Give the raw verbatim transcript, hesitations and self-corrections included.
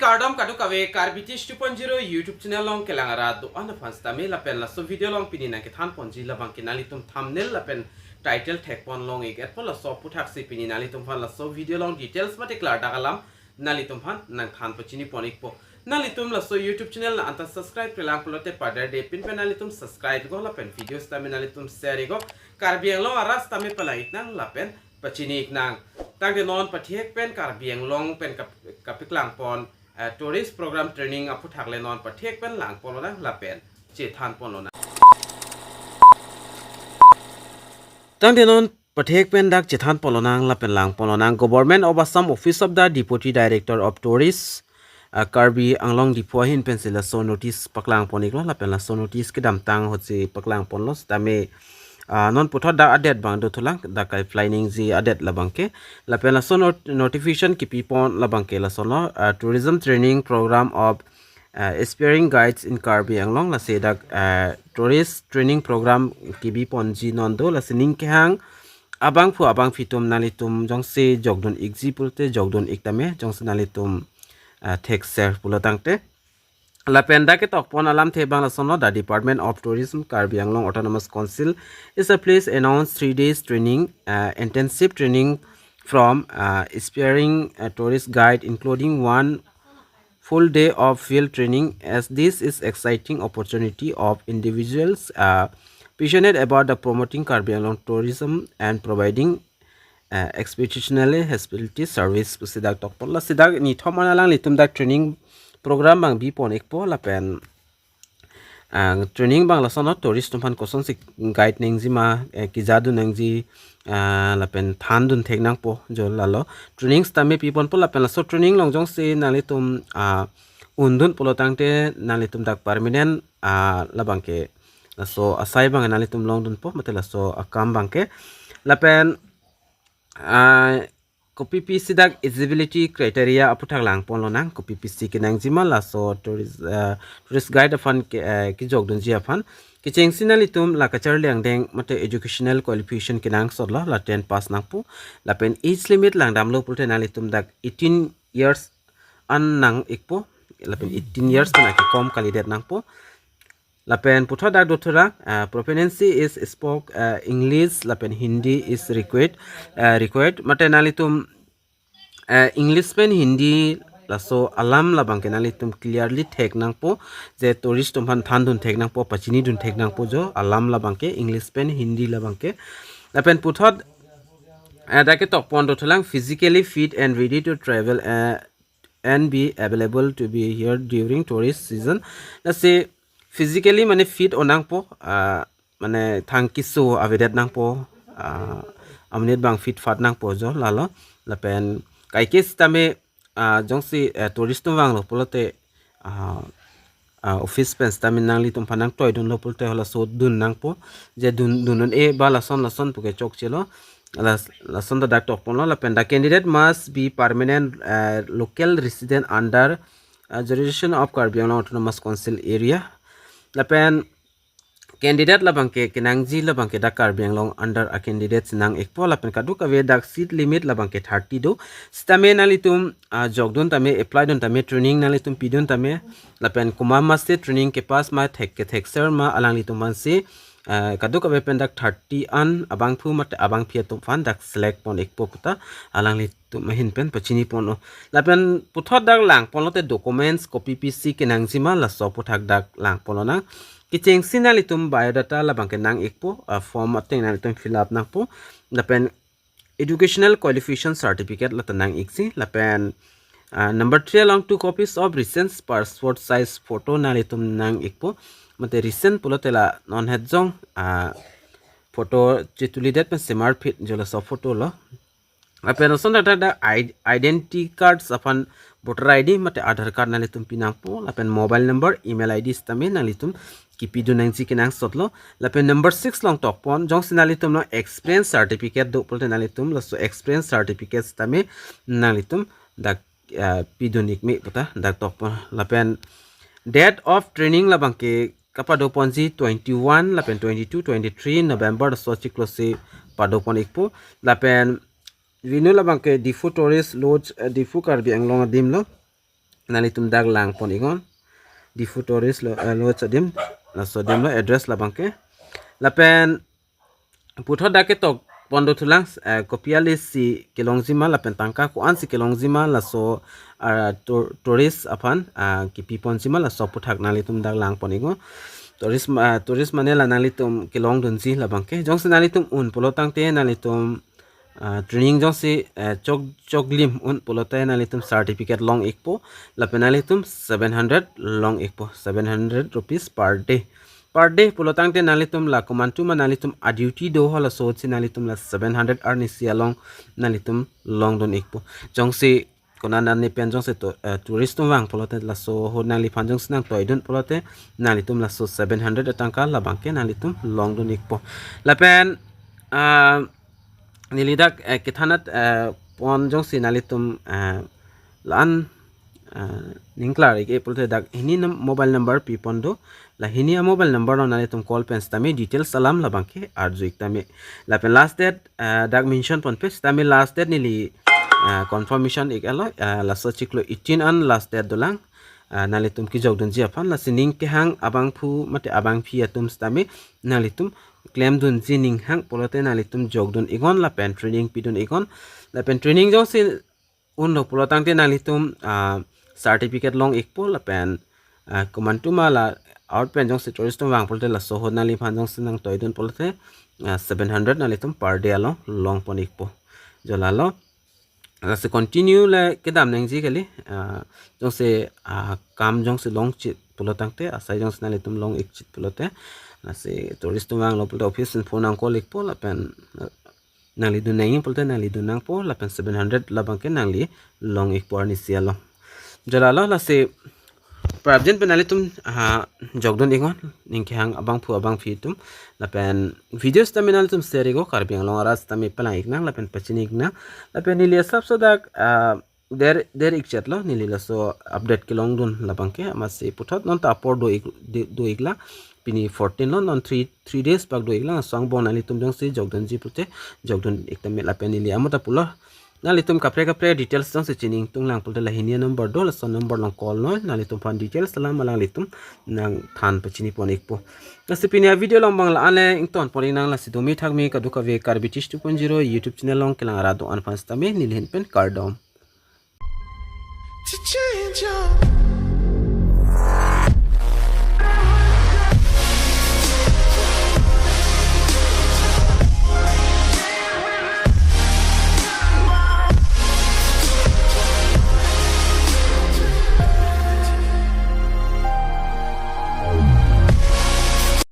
Kardom kadokave, Karbi Teach two point zero YouTube channel along kelang arat do-an aphan sitame lapen laso video along pini nangkethan ponji labang ke nanglitum thumbnail lapen title thekpon long ik etpo, laso aphuthaksi pini nanglitum aphan laso video along details mate klardak alam nanglitum aphan nangthan pachini pon ikpo. Nanglitum laso YouTube channel la-anta subscribe-kle lang pulote paderde pinpen nanglitum subscribe iknon lapen video sitame nanglitum share iknon. Karbi Anglong arat sitame palang iknang lapen pachini iknang. Tangte non pathek pen Karbi Anglong pen kap-, kapaklang pon, eh, tourist program training aphuthaksi non pathek pen lang pon lonang lapen chethan pon lonang. Tangte non pathek pen dak chethan pon lonang lapen lang pon lonang. Government of Assam, Office of the Deputy Director of Tourist, ah, Karbi Anglong Diphu ahin pensi laso notice paklang pon iklo lapen laso notice kedamtang ahutsi paklang ponlo sitame, ah, non puthot dak adet abang dothulang, dak kai flying ji adet labang ke. Lapen laso not-, notification kipi pon labang ke laso no, ah, Tourism Training Program of, ah, Aspiring Guides in Karbi Anglong, lasi dak, ah, Tourist Training Program kibi ponji non do, lasi ning kehang abangphu abangphi atum nanglitum jongsi jokdun ikji pulote jokdun ik tame, jongsi nanglitum, ah, thekser pulo tangte. Lapen dak ketok pon alamthe abang lason lo, the Department of Tourism, Karbi Anglong Autonomous Council is a place announce three days training, uh, intensive training from, uh, aspiring, uh, tourist guide, including one full day of field training, as this is exciting opportunity of individuals, uh, passionate about the promoting Karbi Anglong tourism and providing, uh, expeditionally hospitality service pusi dak tok pon. Lasi dak nithom an alanglitum dak training program abang bi pon ikpo lapen, ah, training abang lason no, tourist atum aphan kosonsi guide nangji ma, eh, kejadun nangji, ah, lapen thandun thek nangpo jo lalo. Training sitame pi ponpo lapen laso training along jongsi nanglitum, ah, undun pulo tangte nanglitum dak permanent, ah, labang ke laso asai abang nanglitum longdunpo mate laso akam abang ke. Lapen, ah, kopi pisi dak eligibility criteria aputhak lang pon lonang, kopi pisi kenangji ma laso tourist, ah, tourist guide aphan ke, eh, kejokdunji aphan. Kechengsi nanglitum la kacharli angdeng mate educational qualification kenangsot lo, la ten pass nangpo. Lapen age limit langdamlo pulote nanglitum dak eighteen years an nang ikpo. Lapen eighteen years pen akekom kalidet nangpo. Lapen puthot dak dothulang, ah, proficiency is spoke, ah, English lapen Hindi is required, ah, required. Mate nanglitum, ah, English pen Hindi laso alam labang ke nanglitum clearly thek nangpo, je tourist atum aphan thandun thek nangpo, pachinidun thek nangpo jo alam labang ke, English pen Hindi labang ke. Lapen puthot, ah, dak ketok pon dothulang, physically fit and ready to travel, ah, and be available to be here during tourist season. Lasi physically mane fit onangpo, ah, mane thang keso avedet nangpo, ah, amonit abang fit fat nangpo jo lalo. Lapen kaike sitame, ah, jongsi, eh, tourist atum vanglo pulote, ah, ah, office pen sitame nanglitum aphan nangtoidunlo pulote halaso dun nangpo, je dun, dun un-e ba lason lason puke chokchelo. Las-, lason ta dak tok ponlo. Lapen the candidate must be permanent, eh, local resident under, eh, jurisdiction of Karbi Anglong Autonomous Council area. Lapen candidate labang ke kenangji labang ke dak Karbi Anglong under a candidate nang ikpo, lapen kadokave dak seat limit labang ke thirty do. Sitame nanglitum, ah, jokdun tame, apply dun tame, training nanglitum pidun tame, lapen komat masi training kepass ma, thek kethekser ma, alanglitum aphansi, ah, kadokave pen dak thirty an abangphu mate abangphi atum aphan dak select pon ikpo puta alanglitum ahin pen pachini ponlo. Lapen puthot dak lang ponlote documents kopi pisi kenangji ma laso aputhak dak lang pon lonang. Kechengsi nanglitum biodata labang ke nang ikpo, ah, form ateng nanglitum fill up nangpo. Lapen educational qualification certificate la ta nang iksi. Lapen, ah, number three along two copies of recent passport size photo nanglitum nang ikpo. Mate recent pulote la non het jong, ah, photo chetulidet pen semarphit jo laso photo lo. Lapen lason dak dak i-, identity cards aphan voter I D mate Aadhaar card nanglitum pinangpo. Lapen mobile number, email I D sitame nanglitum kipidun nangji kenangsot lo. Lapen number six along tok pon, jongsi nanglitum along experience certificate do pulote nanglitum laso experience certificate sitame nanglitum dak, eh, pidun ik me puta dak tok pon. Lapen date of training labang ke kapado ponji twenty-one lapen twenty-two, twenty-three November laso achiklo si pado pon ikpo. Lapen venue labang ke Diphu Tourist Lodge, eh, Diphu Karbi Anglong adim lo. nanglitum dak lang pon iknon. Diphu Tourist lo, eh, lo chodim, laso adim lo address labangke. Lapen puthot dak ketok pon do thulang, eh, kopi ale si kelongji ma lapen tangka ko-an si kelongji ma laso, ah, tour-, tourist aphan, ah, kipi ponji ma laso aphuthak nanglitum dak lang pon iknon. Tourist, ah, tourist mane la nanglitum kelongdunji labangke. Jongsi nanglitum un pulo tangte nanglitum, ah, training jongsi, eh, chok, choklim un pulote nanglitum certificate long ikpo. Lapen nanglitum seven hundred long ikpo. Seven hundred rupees per day. Per day pulo tangte nanglitum la komantu ma nanglitum a duty do ho laso si nanglitum la seven hundred arnisi along nanglitum longdun ikpo. Jongsi konat ne pen jongsi to, eh, tourist atum vang pulote laso ahut nangliphan jongsi nangtoidun pulote nanglitum laso seven hundred atangka labangke nanglitum longdun ikpo. Lapen, ah, neli dak, eh, kethan at, eh, pon jongsi nanglitum, eh, la-an, eh, ning klar ik-e pulote dak hini nam-, mobile number pi pon do. La hini a-mobile number lo nanglitum call pen sitame details alam labangke arju ik tame. Lapen last date, eh, dak mention ponpe sitame last date neli, eh, confirmation ik-et lo, eh, laso chiklo eighteen an last date dolang. Eh, nanglitum kejokdunji aphan, lasi ning kehang abangphu mate abangphi atum sitame nanglitum klemdunji ning hang pulote nanglitum jokdun iknon lapen training pidun iknon. Lapen training jongsi unlo pulo tangte nanglitum, ah, certificate long ikpo lapen, ah, komantu ma la out pen jongsi tourist atum vang pulote laso ahut nangliphan jongsi nangtoidun pulote, ah, seven hundred nanglitum per day along long pon ikpo. Jo lalo. Lasi continue le kedam nangji kali, ah, jongsi, ah, kam jongsi long chit pulo tangte, asai jongsi nanglitum long ik chit pulote. Lasi tourist atum vanglo pulote office pen phone nang call ikpo lapen, ah, nangli dun nangji pulote nangli dun nangpo lapen seven hundred labangke nangli long ikpo arnisi along. Jo lalo lasi prapjin pen nanglitum, ah, jokdun iknon ning kehang abangphu abangphi atum. Lapen video sitame nanglitum share iknon, Karbi Anglong arat sitame palang iknang lapen pachini iknang. Lapen neli asapso dak, ah, der, der ik chot lo, neli laso update kelongdun labangke, amatsi puthot non ta apor do ik, di-, do iklang. Pini fourteen lo, non three, three days bak do iklang. Laso angbong nanglitum jongsi jokdunji pulote jokdun ik tame lapen neli amo ta pulo. Nanglitum kaprek kaprek details jongsi chini ingtung lang pulote la hini number do, laso number along call noi, nanglitumphan details alam alanglitum nangthan pachini pon ikpo. Lasi pini a-video along abang la-an le ington pon iknang, lasi domi thakmi kadokave Karbi Teach two point zero YouTube channel along kelang arat do-an aphan sitame neli ahin pen kardom. To change your